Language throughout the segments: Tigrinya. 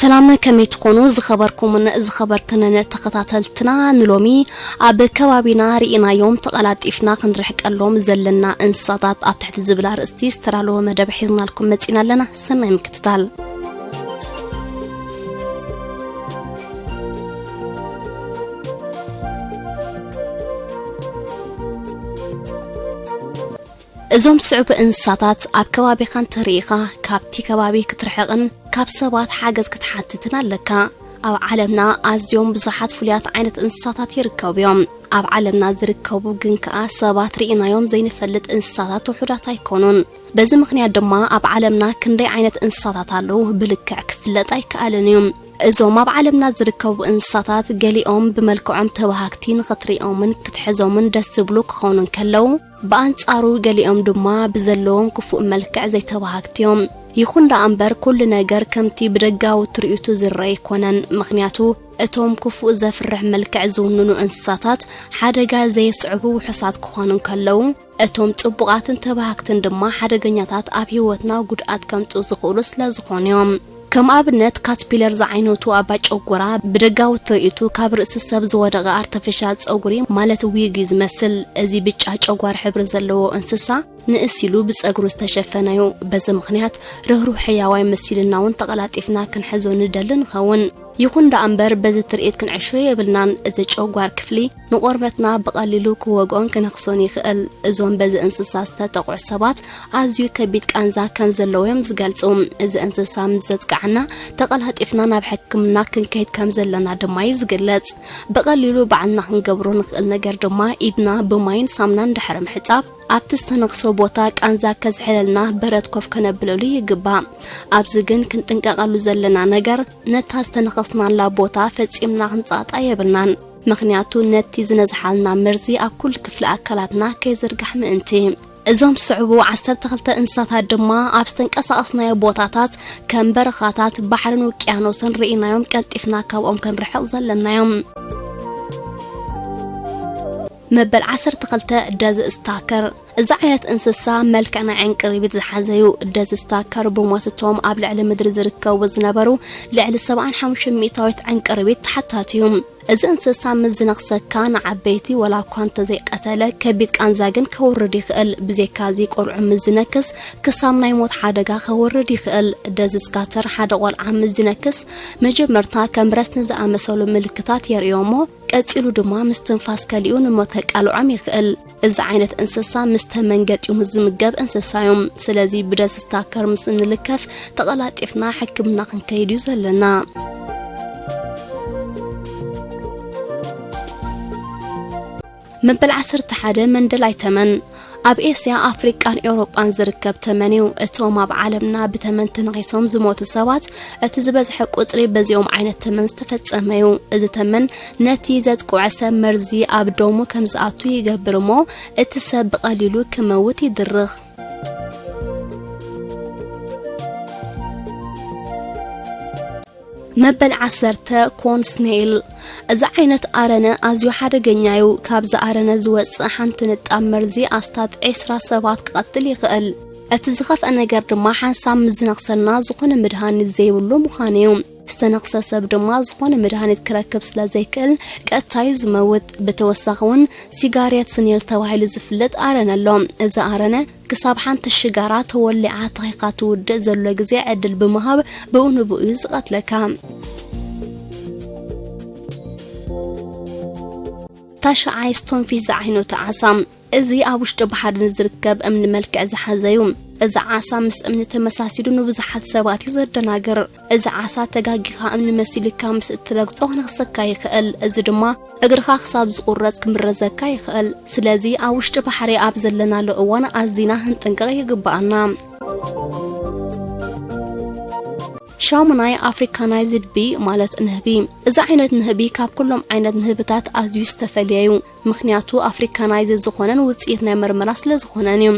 ሰላም፣ ከመይ ትኾኑ ዝኸበርኩምን ዝኸበርክንን ተኸታተልትና? ንሎሚ ኣብ ከባቢና ርኢናዮም ተቐላጢፍና ክንርሕቀሎም ዘለና እንስሳታት ኣብ ትሕቲ ዝብል ኣርእስቲ ዝተዳለወ መደብ ሒዝናልኩም መጺና ኣለና። ሰናይ ምክትታል። እዞም ስዑብ እንስሳታት ኣብ ከባቢኻ እንተርኢኻ፣ ካብቲ ከባቢ ክትርሕቕን ካብ ሰባት ሓገዝ ክትሓትትን ኣለካ። ኣብ ዓለምና ኣዝዮም ብዙሓት ፍሉያት ዓይነት እንስሳታት ይርከቡ እዮም። ኣብ ዓለምና ዝርከቡ ግን ከኣ ሰባት ርኢናዮም ዘይንፈልጥ እንስሳታት ውሑዳት ኣይኮኑን። በዚ ምኽንያት ድማ ኣብ ዓለምና ክንደይ ዓይነት እንስሳታት ኣለዉ ብልክዕ ክፍለጥ ኣይከኣልን እዩ። እዞም ኣብ ዓለምና ዝርከቡ እንስሳታት ገሊኦም ብመልክዖም ተባሃግቲ፣ ንኽትሪኦምን ክትሕዞምን ደስ ዝብሉ ክኾኑ እንከለዉ፣ ብኣንጻሩ ገሊኦም ድማ ብዘለዎም ክፉእ መልክዕ ዘይተባሃግቲ እዮም። ይኹን ደኣ እምበር፣ ኩሉ ነገር ከምቲ ብደጋዊ ትርኢቱ ዝረአ ኣይኮነን። ምኽንያቱ፣ እቶም ክፉእ ዘፍርሕ መልክዕ ዝውንኑ እንስሳታት ሓደጋ ዘየስዕቡ ውሑሳት ክኾኑ እንከለዉ፣ እቶም ጽቡቓትን ተባሃግትን ድማ ሓደገኛታት ኣብ ህይወትና ጉድኣት ከምጽኡ ዝኽእሉ ስለ ዝኾኑ እዮም። ከም ኣብነት፣ ካትፒለር ዝዓይነቱ ኣባጨጎራ ብደጋዊ ትርኢቱ ካብ ርእሲ ሰብ ዝወደቐ ኣርተፊሻል ጸጉሪ፣ ማለት ዊግ እዩ ዝመስል። እዚ ብጫ ጨጓር ሕብሪ ዘለዎ እንስሳ ንእስ ኢሉ ብጸጉሩ ዝተሸፈነ እዩ። በዚ ምኽንያት ርህሩህ ሕያዋይ መሲልና እውን ተቐላጢፍና ክንሕዞ ንደሊ ንኸውን። ይኹን ደኣ እምበር፣ በዚ ትርኢት ክንዕሾ የብልናን። እዚ ጨጓር ክፍሊ ንቆርበትና ብቐሊሉ ክወግኦን ክነኽሶን ይኽእል። እዞም በዚ እንስሳ ዝተጠቕዑ ሰባት ኣዝዩ ከቢድ ቃንዛ ከም ዘለዎ እዮም ዝገልጹ። እዚ እንስሳ ምስ ዘጥቅዓና፣ ተቐላጢፍና ናብ ሕክምና ክንከይድ ከም ዘለና ድማ እዩ ዝግለጽ። ብቐሊሉ ባዕልና ክንገብሮ ንኽእል ነገር ድማ፣ ኢድና ብማይን ሳሙናን ድሕሪ ምሕጻብ፣ ኣብቲ ዝተነኽሶ ቦታ ቃንዛ ከዝሕለልና በረድ ኮፍ ከነብለሉ ይግባእ። ኣብዚ ግን ክንጥንቀቐሉ ዘለና ነገር፣ ነታ ዝተነኸስናላ ቦታ ፈጺምና ክንጸቕጣ የብልናን። ምኽንያቱ፣ ነቲ ዝነዝሓልና መርዚ ኣብ ኩሉ ክፍሊ ኣካላትና ከይዝርጋሕ ምእንቲ። እዞም ዝስዕቡ ዓሰርተ ክልተ እንስሳታት ድማ፣ ኣብ ዝተንቀሳቐስናዮ ቦታታት፣ ከም በረኻታት፣ ባሕርን ውቅያኖስን ርኢናዮም ቀልጢፍና ካብኦም ክንርሕቕ ዘለናዮም። መበል ዓሰርተ ክልተ፣ ደዝ ስታከር። እዚ ዓይነት እንስሳ መልክዕ ናይ ዕንቅርቢት ዝሓዘ እዩ። ደዝ ስታከር ብሞት እቶም ኣብ ልዕሊ ምድሪ ዝርከቡ ዝነበሩ ልዕሊ ሰብዓን ሓሙሽተን ሚእታዊት ዕንቅርቢት ተሓታቲ እዩ። እዚ እንስሳ ምስ ዝነኽሰካ፣ ንዓበይቲ ወላ እኳ እንተዘይቀተለ፣ ከቢድ ቃንዛ ግን ከውርድ ይኽእል። ብዘይካዚ፣ ቆልዑ ምስ ዝነክስ፣ ክሳብ ናይ ሞት ሓደጋ ከውርድ ይኽእል። ደዝ ስካተር ሓደ ቆልዓ ምስ ዝነክስ፣ መጀመርታ ከም ረስኒ ዝኣመሰሉ ምልክታት የርእዮ እሞ፣ ቀጺሉ ድማ ምስትንፋስ ከሊኡ ንሞት ከቃልዖም ይኽእል። እዚ ዓይነት እንስሳ ምስ ተመን ገጢሙ ዝምገብ እንስሳ እዩ። ስለዚ ብደዝ ስታከር ምስ እንልከፍ ተቐላጢፍና ሕክምና ክንከይድ እዩ ዘለና። መበል ዓሰርተ ሓደ፣ መንደላይ ተመን። ኣብ ኤስያ፣ ኣፍሪቃን ኤውሮጳን ዝርከብ ተመን እዩ። እቶም ኣብ ዓለምና ብተመን ተነኺሶም ዝሞቱ ሰባት፣ እቲ ዝበዝሐ ቁጽሪ በዚኦም ዓይነት ተመን ዝተፈጸመ እዩ። እዚ ተመን ነቲ ዘጥቅዖ ሰብ መርዚ ኣብ ደሙ ከም ዝኣቱ ይገብር እሞ፣ እቲ ሰብ ብቐሊሉ ክመውት ይድርኽ። መበል ዓሰርተ፣ ኮን ስኔይል። እዚ ዓይነት ኣረነ ኣዝዩ ሓደገኛ እዩ። ካብዚ ኣረነ ዝወጽእ ሓንቲ ንጣብ መርዚ ኣስታት ዕስራ ሰባት ክቐትል ይኽእል። እቲ ዝኸፍአ ነገር ድማ፣ ሓንሳብ ምስ ዝነኽሰና፣ ዝኾነ መድሃኒት ዘይብሉ ምዃኑ እዩ። ዝተነኽሰ ሰብ ድማ ዝኾነ መድሃኒት ክረክብ ስለ ዘይክእል፣ ቀጥታ እዩ ዝመውት። ብተወሳኺ እውን፣ ሲጋሬት ስኔል ተባሂሉ ዝፍለጥ ኣረነ ኣሎ። እዚ ኣረነ ክሳብ ሓንቲ ሽጋራ ተወሊዓ ተኺኻ ትውድእ ዘሎ ግዜ ዕድል ብምሃብ፣ ብኡ ንብኡ እዩ ዝቐትለካ። ታሽዓይ፣ ስቶንፊሽ ዝዓይነቱ ዓሳ። እዚ ኣብ ውሽጢ ባሕሪ ንዝርከብ እምኒ መልክዕ ዝሓዘ እዩ። እዚ ዓሳ ምስ እምኒ ተመሳሲሉ ንብዙሓት ሰባት እዩ ዘደናግር። እዚ ዓሳ ተጋጊኻ እምኒ መሲሉካ ምስ እትረግጾ ክነኽሰካ ይኽእል። እዚ ድማ እግርኻ ክሳብ ዝቑረጽ ክምረዘካ ይኽእል። ስለዚ ኣብ ውሽጢ ባሕሪ ኣብ ዘለናሉ እዋን ኣዚና ክንጥንቀቕ ይግብኣና። ሻሙናይ፣ ኣፍሪካናይዝድ ቢ ማለት ንህቢ። እዚ ዓይነት ንህቢ ካብ ኩሎም ዓይነት ንህብታት ኣዝዩ ዝተፈልየ እዩ። ምኽንያቱ ኣፍሪካናይዝድ ዝኾነን ውጽኢት ናይ መርመራ ስለ ዝኾነን እዩ።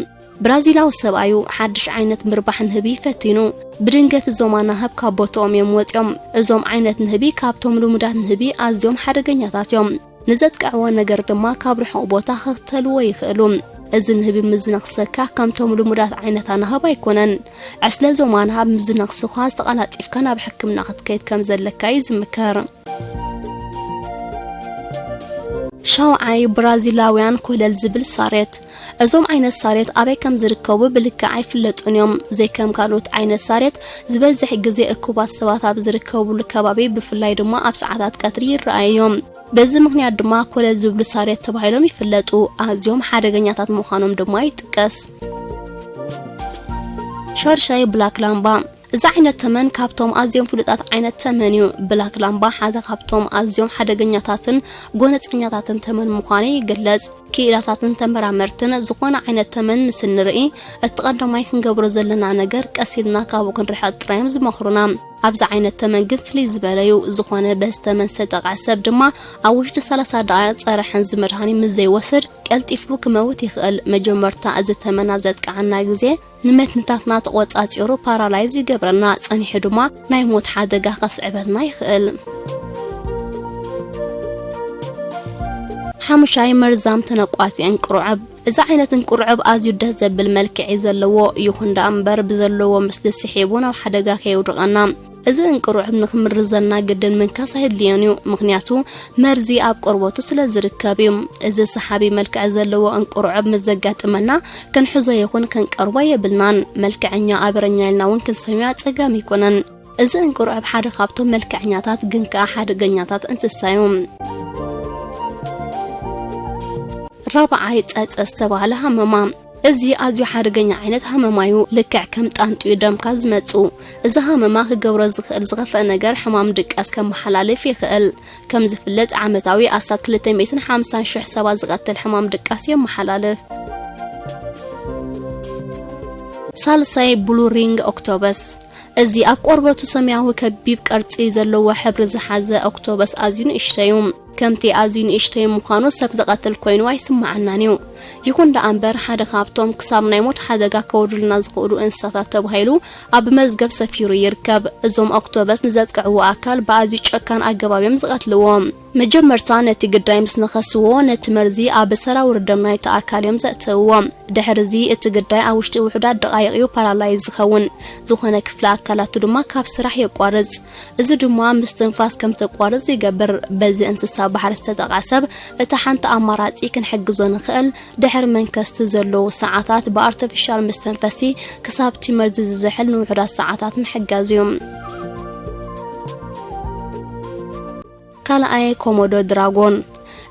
ብራዚላዊ ሰብኣዩ ሓድሽ ዓይነት ምርባሕ ንህቢ ፈቲኑ። ብድንገት እዞም ኣናህብ ካብ ቦትኦም እዮም ወጺኦም። እዞም ዓይነት ንህቢ ካብቶም ልሙዳት ንህቢ ኣዝዮም ሓደገኛታት እዮም። ንዘጥቅዕዎ ነገር ድማ ካብ ርሑቕ ቦታ ክኽተልዎ ይኽእሉ። እዚ ንህቢ ምስ ዝነኽሰካ፣ ከምቶም ልሙዳት ዓይነት ኣናህብ ኣይኮነን። ዕስለ ዞም ኣናህብ ምስ ዝነኽስኻ፣ ዝተቐላጢፍካ ናብ ሕክምና ክትከይድ ከም ዘለካ እዩ ዝምከር። ሻውዓይ፣ ብራዚላውያን ኮለል ዝብል ሳሬት። እዞም ዓይነት ሳሬት ኣበይ ከም ዝርከቡ ብልክዕ ኣይፍለጡን እዮም። ዘይከም ካልኦት ዓይነት ሳሬት፣ ዝበዝሕ ግዜ እኩባት ሰባት ኣብ ዝርከብሉ ከባቢ፣ ብፍላይ ድማ ኣብ ሰዓታት ቀትሪ ይረኣዩ እዮም። በዚ ምኽንያት ድማ ኮለል ዝብሉ ሳሬት ተባሂሎም ይፍለጡ። ኣዝዮም ሓደገኛታት ምዃኖም ድማ ይጥቀስ። ሻድሻይ፣ ብላክ ላምባ። እዚ ዓይነት ተመን ካብቶም ኣዝዮም ፍሉጣት ዓይነት ተመን እዩ። ብላክ ላምባ ሓደ ካብቶም ኣዝዮም ሓደገኛታትን ጎነጸኛታትን ተመን ምዃኑ ይግለጽ። ክኢላታትን ተመራመርትን ዝኾነ ዓይነት ተመን ምስ እንርኢ፣ እቲ ቀዳማይ ክንገብሮ ዘለና ነገር ቀስ ኢልና ካብኡ ክንርሕቕ ጥራይ እዮም ዝመኽሩና። ኣብዚ ዓይነት ተመን ግን ፍልይ ዝበለ እዩ። ዝኾነ በዚ ተመን ዝተጠቕዐ ሰብ ድማ ኣብ ውሽጢ ሰላሳ ደቓይቕ ጸረ ሕንዚ መድሃኒት ምስ ዘይወስድ ቀልጢፉ ክመውት ይኽእል። መጀመርታ እዚ ተመን ኣብ ዘጥቅዓና ግዜ ንመትንታትና ተቖጻጺሩ ፓራላይዝ ይገብረና፣ ጸኒሑ ድማ ናይ ሞት ሓደጋ ከስዕበልና ይኽእል። ሓሙሻይ፣ መርዛም ተነቋቲ እንቁርዕብ። እዚ ዓይነት እንቁርዕብ ኣዝዩ ደስ ዘብል መልክዕ እዩ ዘለዎ። ይኹን ደኣ እምበር ብዘለዎ ምስሊ ስሒቡ ናብ ሓደጋ ከየውድቐና። እዚ እንቁርዕብ ንኽምርዘና ግድን ምንካስ ኣየድልዮን እዩ፣ ምኽንያቱ መርዚ ኣብ ቆርበቱ ስለ ዝርከብ እዩ። እዚ ሰሓቢ መልክዕ ዘለዎ እንቁርዕብ ምስ ዘጋጥመና ክንሕዞ ይኹን ክንቀርቦ የብልናን። መልክዐኛ ኣበረኛ ኢልና እውን ክንሰምዮ ኣጸጋሚ ኣይኮነን። እዚ እንቁርዕብ ሓደ ካብቶም መልክዐኛታት ግን ከኣ ሓደገኛታት እንስሳ እዩ። ራብዓይ፣ ጸጸ ዝተባህለ ሃመማ። እዚ ኣዝዩ ሓደገኛ ዓይነት ሃመማ እዩ። ልክዕ ከም ጣንጡ እዩ ደምካ ዝመጽኡ። እዚ ሃመማ ክገብሮ ዝኽእል ዝኸፍአ ነገር ሕማም ድቃስ ከመሓላልፍ ይኽእል። ከም ዝፍለጥ ዓመታዊ ኣስታት ክልተ ሚእትን ሓምሳን ሽሕ ሰባት ዝቐትል ሕማም ድቃስ የመሓላልፍ። ሳልሳይ፣ ብሉ ሪንግ ኦክቶበስ። እዚ ኣብ ቆርበቱ ሰማያዊ ከቢብ ቅርጺ ዘለዎ ሕብሪ ዝሓዘ ኦክቶበስ ኣዝዩ ንእሽቶ እዩ። ከምቲ ኣዝዩ ንእሽቶይ ምዃኑ ሰብ ዝቐትል ኮይኑ ኣይስምዓናን እዩ። ይኹን ደኣ እምበር ሓደ ካብቶም ክሳብ ናይ ሞት ሓደጋ ከውርዱልና ዝኽእሉ እንስሳታት ተባሂሉ ኣብ መዝገብ ሰፊሩ ይርከብ። እዞም ኦክቶበስ ንዘጥቅዕዎ ኣካል ብኣዝዩ ጨካን ኣገባብ እዮም ዝቐትልዎ። መጀመርታ ነቲ ግዳይ ምስ ነኸስዎ፣ ነቲ መርዚ ኣብ ሰራውር ደም ናይቲ ኣካል እዮም ዘእተውዎ። ድሕርዚ እቲ ግዳይ ኣብ ውሽጢ ውሑዳት ደቓይቕ እዩ ፓራላይዝ ዝኸውን። ዝኾነ ክፍሊ ኣካላቱ ድማ ካብ ስራሕ የቋርጽ። እዚ ድማ ምስትንፋስ ከም ተቋርጽ ይገብር። በዚ እንስሳ ባሕሪ ዝተጠቕዐ ሰብ እታ ሓንቲ ኣማራጺ ክንሕግዞ ንኽእል፣ ድሕሪ መንከስቲ ዘለዉ ሰዓታት ብኣርተፊሻል መስተንፈሲ ክሳብ እቲ መርዚ ዝዝሕል ንውሑዳት ሰዓታት ምሕጋዝ እዩ። ካልኣይ፣ ኮሞዶ ድራጎን።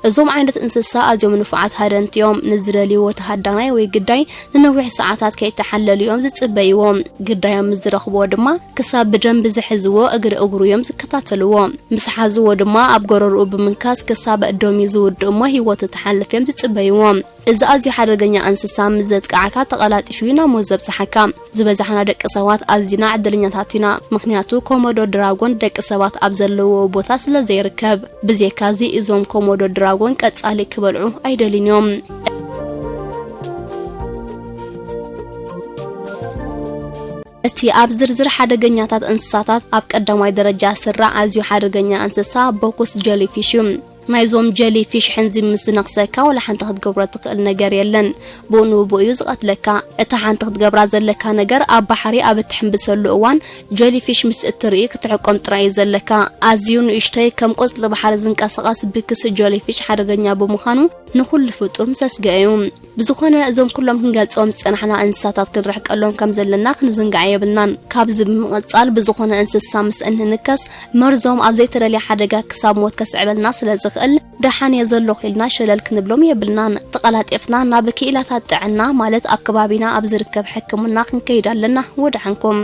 እዞም ዓይነት እንስሳ ኣዝዮም ንፉዓት ሃደንቲ እዮም። ንዝደልይዎ ተሃዳናይ ወይ ግዳይ ንነዊሕ ሰዓታት ከይተሓለሉ እዮም ዝጽበይዎ። ግዳዮም ምስ ዝረኽብዎ ድማ ክሳብ ብደንቢ ዝሕዝዎ እግሪ እግሩ እዮም ዝከታተልዎ። ምስ ሓዝዎ ድማ ኣብ ጎረርኡ ብምንካስ ክሳብ ደምዩ ዝውድእ እሞ ህይወቱ ትሓልፍ እዮም ዝጽበይዎ። እዚ ኣዝዩ ሓደገኛ እንስሳ ምስ ዘጥቅዓካ ተቐላጢፉ እዩ ናብ ሞት ዘብጽሓካ። ዝበዛሕና ደቂ ሰባት ኣዚና ዕድለኛታት ኢና፣ ምኽንያቱ ኮሞዶ ድራጎን ደቂ ሰባት ኣብ ዘለውዎ ቦታ ስለ ዘይርከብ። ብዘይካዚ እዞም ኮሞዶ ድራጎን ቀጻሊ ክበልዑ ኣይደልዩን እዮም። እቲ ኣብ ዝርዝር ሓደገኛታት እንስሳታት ኣብ ቀዳማይ ደረጃ ዝስራዕ ኣዝዩ ሓደገኛ እንስሳ ቦኩስ ጀሊፊሽ እዩ። ናይዞም ጀሊ ፊሽ ሕንዚ ምስ ዝነኽሰካ፣ ወላ ሓንቲ ክትገብሮ ትኽእል ነገር የለን። ብኡ ንብኡ እዩ ዝቐትለካ። እታ ሓንቲ ክትገብራ ዘለካ ነገር፣ ኣብ ባሕሪ ኣብ እትሕምብሰሉ እዋን ጀሊ ፊሽ ምስ እትርኢ ክትሕቆም ጥራይ እዩ ዘለካ። ኣዝዩ ንእሽቶይ፣ ከም ቆጽሊ ባሕሪ ዝንቀሳቐስ ብክስ ጀሊ ፊሽ ሓደገኛ ብምዃኑ፣ ንኹሉ ፍጡር ምሰስገ እዩ። ብዝኾነ፣ እዞም ኩሎም ክንገልጾም ዝጸናሕና እንስሳታት ክንርሕቀሎም ከም ዘለና ክንዝንጋዕ የብልናን። ካብዚ ብምቕጻል፣ ብዝኾነ እንስሳ ምስ እንንከስ፣ መርዞም ኣብ ዘይተደልየ ሓደጋ ክሳብ ሞት ከስዕበልና ስለ ዝኽእል፣ ደሓን እየ ዘለኹ ኢልና ሸለል ክንብሎም የብልናን። ተቐላጢፍና ናብ ክኢላታት ጥዕና፣ ማለት ኣብ ከባቢና ኣብ ዝርከብ ሕክምና ክንከይድ ኣለና። ወድሓንኩም።